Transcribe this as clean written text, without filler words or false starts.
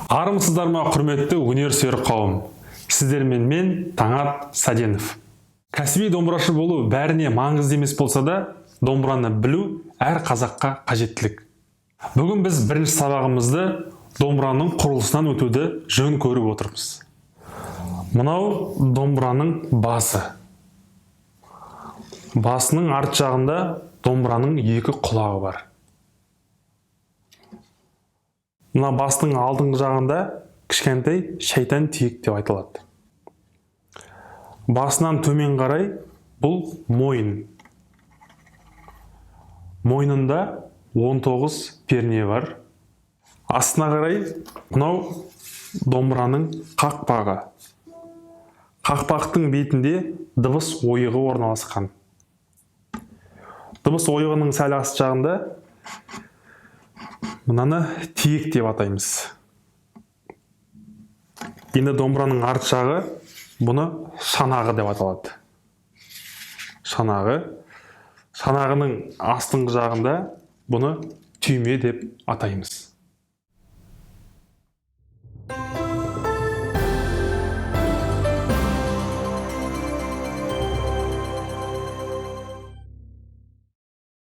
Армысыздар ма, құрметті өнер сүйер қауым! Сіздермен мен, Таңат Саденов. Кәсіби домбырашы болу бәріне маңызды емес болса да, домбыраны білу әр қазаққа қажеттілік. Бүгін біз бірінші сабағымызды домбыраның құрылысынан өтуді жөн көріп отырмыз. Мынау домбыраның басы. Басының арт жағында домбыраның екі құлағы бар. Мына бастың алдыңғы жағында кішкентай шайтан тиек деп айтылады. Басынан төмен қарай бұл мойын. Мойнында 19 перне бар. Астына қарай мынау домбыраның қақпағы. Қақпақтың бетінде дыбыс ойығы орналасқан. Дыбыс ойығының сәл аст жағында мынаны тиек деп атаймыз. Енді домбыраның арт жағы, бұны шанағы деп аталады. Шанағы. Шанағының астыңғы жағында бұны түйме деп атаймыз.